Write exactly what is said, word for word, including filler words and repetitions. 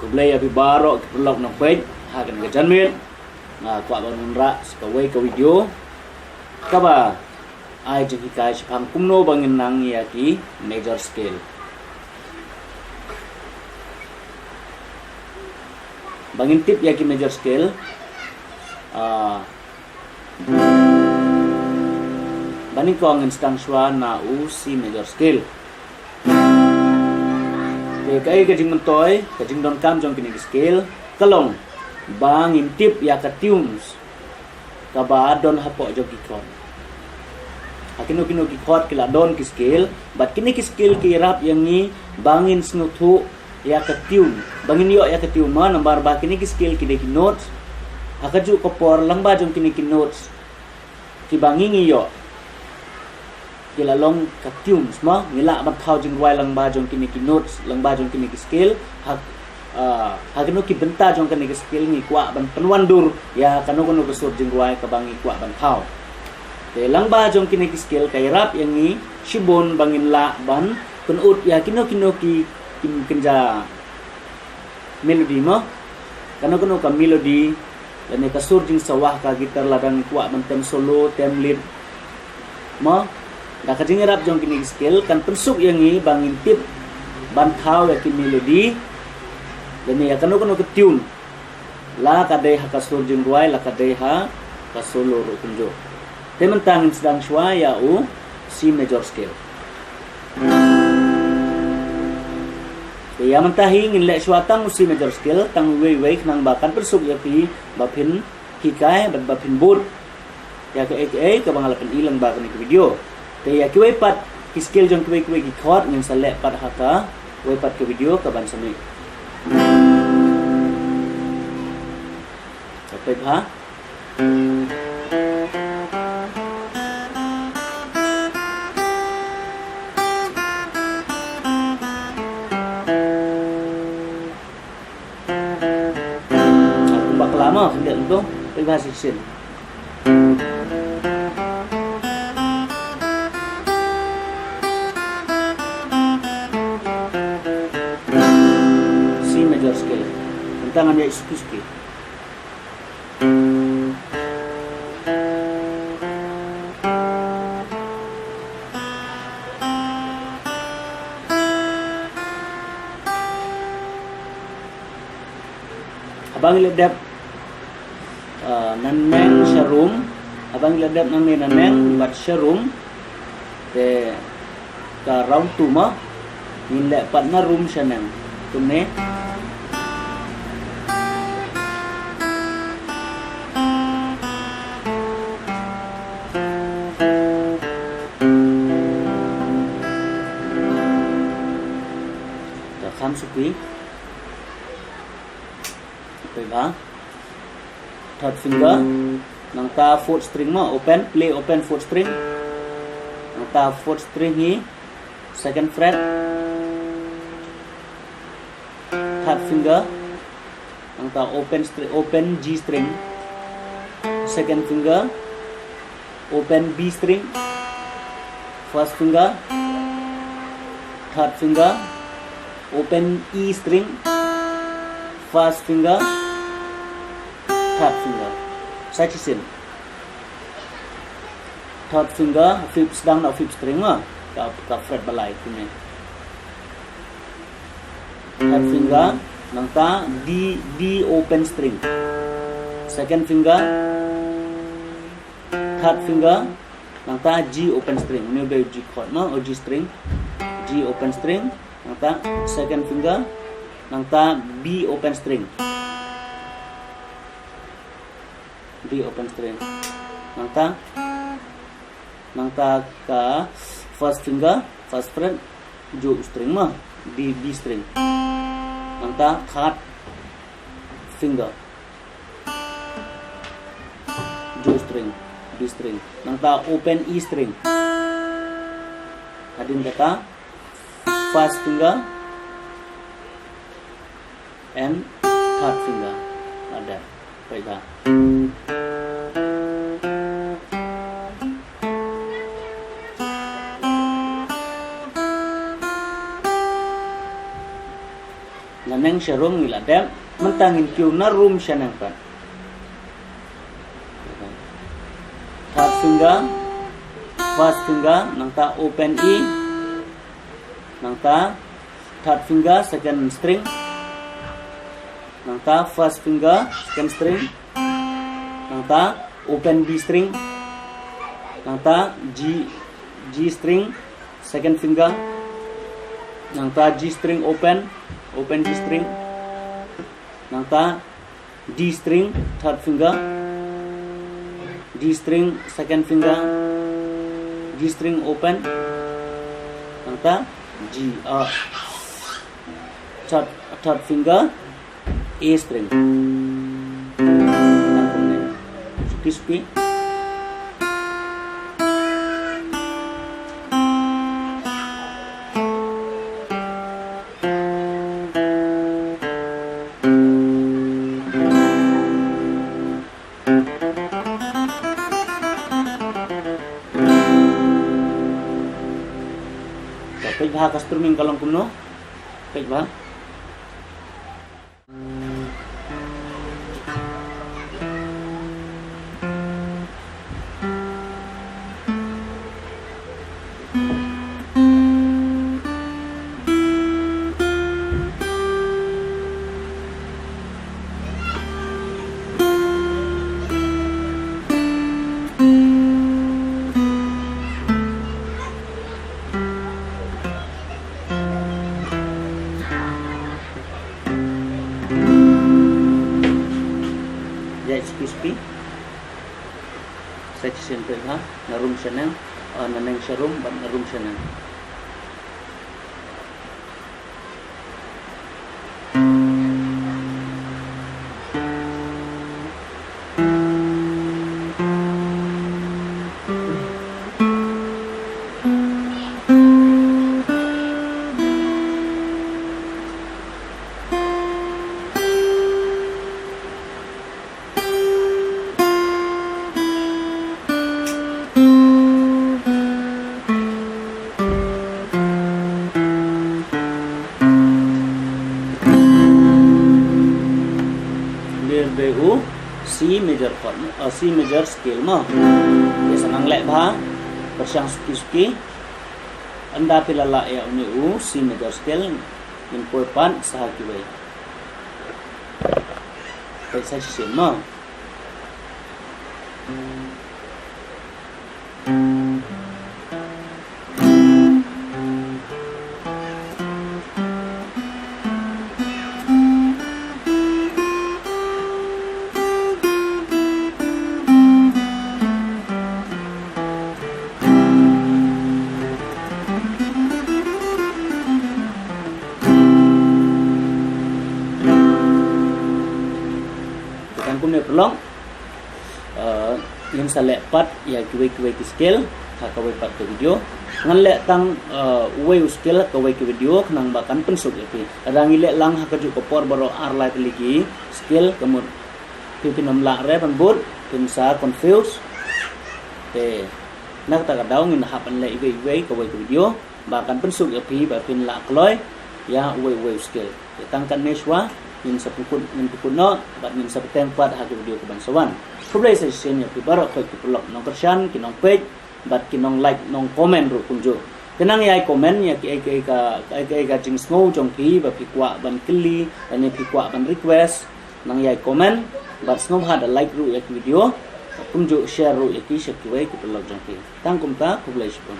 Blei ïa phi baroh ki paralok nongpeit ha kane ka janmiet. Nga kwah ban wanrah sa kawei ka video kaba ai jinghikai shaphang kumno ba ngin nang ïa ki major scale. Ba ngin tip ïa ki major scale, ah, ba nyngkong ngin sdang shuwa na u C major scale. Te kaei ka jingmyntoi, ka jingdonkam jong kine ki scale ka long ba ngin tip ïa ka tunes kaba don hapoh jong ki chord. Ha kino kino ki chord ki la don ki scale, bad kine ki scale ki ïarap ïa ngi ba ngin sngewthuh ïa ka tune, ba ngin ïoh ïa ka tune mo, namar ba kine ki scale ki dei ki notes. Ha kajuh ka por lyngba jong kine ki notes kiba ngi ngi ïoh, ki la long ka tunes mo. Ngi lah ban thaw jingrwai lyngba jong kine ki notes, lyngba jong kine ki scale. Ha, ah, ha kino ki bynta jong kine ki scale ngi kwah ban pynwandur ïa kano kano ka sur jingrwai kaba ngi kwah ban thaw. Te lyngba jong kine ki scale ka ïarap ïa ngi shibun ba ngin lah ban pynut ïa kino kino ki, ki kynja melody mo. Kano kano ka melody lane ka sur jingsawa ka guitar lada ngi kwah ban tem solo, tem lead mo. Da ka jingïarap jong kine ki scale kan pynsuk ïa ngi ba ngin tip ban thaw ïa ki melody lane ïa kano kano ka tune. La ka dei ha ka sur jingrwai, la ka dei ha ka solo ruh kumjuh. Te mynta ngin sdang shuwa ïa u C major scale. Te ïa mynta hi ngin leh shuwa tang u C major scale, tang uwei uwei khnang ba kan pynsuk ïa phi ba phin hikai bad ba phin bud ïa kaei kaei kaba nga la pyni lyngba kane ka video. Te ïa kiwei pat ki scale jong kiwei kiwei ki chord ngin sa leh pat ha kawei pat ka video kaban sa mih. Ka peit ha. Kumba kala ma khyndiat tu, peit ba shisien. C major scale. Tentang ambil suki-suki. Haba ngi la dep, ah, naneng sha rum, haba ngi la dep nangne naneng bad sha rum, te ka round two ma, ngin leh pat na rum shaneng. Kumne. Ka kham suki. Peit ba. Third finger. Nangta fourth string ma, open, play open fourth string. Nangta fourth string hi second fret. Third finger. Nangta open string, open G string. Second finger. Open B string, first finger. Third finger, open E string, first finger. Third finger. Sa shisien. Third finger, fifth, sdang na fifth string ma. Ka, ka fret ba lai kumne. Third finger, nangta D, D open string. Second finger, third finger, nangta G open string. Une u dei G chord ma, o G string. G open string, nangta second finger, nangta B open string. B open string. Nangta, nangta ka first finger, first fret, juh string ma, D, B string. Nangta third finger. Juh string, B string. Nangta open E string. Hadien kata first finger and third finger. Ada. Peit ba. Na neng sha rum ngi la dep. Mynta ngin kiew na rum sha neng pat. Third finger, first finger, nangta open E, nangta third finger, second string, nangta first finger, second string, nangta open B string, nangta G, G string, second finger, nangta G string open, open G string, nangta D string, third finger, D string, second finger, G string open, nangta G, uh, third, third finger, A string. Suki suki. Peit bha ka strumming ka long kumno. Peit bha. Ïa, excuse me. Sa shisien peit ha, na rum sha neng, eh, na neng sha rum, bad na rum sha neng. Lir be u C major chord, uh, C major scale mo. Te sa nang leh bha, pyrshang suki suki. Ynda phi la lah ïa une u C major scale, ngin poi pat sa ha kiwei. Peit sa shisien mo. Te tang kumne paralok, eh, ngin sa leh pat ïa kiwei kiwei ki scale ha kawei pat ka video. Ngan leh tang, eh, uwei u scale ha kawei ka video khnang ba kan pynsuk ïa phi. Lada ngi leh lang ha kajuh ka por baroh ar lai tylli ki scale, ka mut phi phin ym lah re ban bud, phin sa confuse. Te na kata ka daw ngin hap ban leh iwei iwei kawei ka video ba kan pynsuk ïa phi ba phin lah kloi ïa uwei uwei u scale. Te tang katne shuwa ngin sa pynkut, ngin pynkut noh bad ngin sa bteng pat ha ka video kaban sa wan. Khublei sa shisien ïa phi baroh khoit ki paralok nongkyrshan, ki nongpeit bad ki nong like, nong comment ruh kumjuh. Te nang ïai comment ïa kiei kiei ka, kiei kiei ka jingsngew jong phi ba phi kwah ban kylli lane phi kwah ban request. Nang ïai comment bad sngewbha da like ruh ïa ki video, kumjuh share ruh ïa ki sha kiwei ki paralok jong phi. Tang kumta, khublei shibun.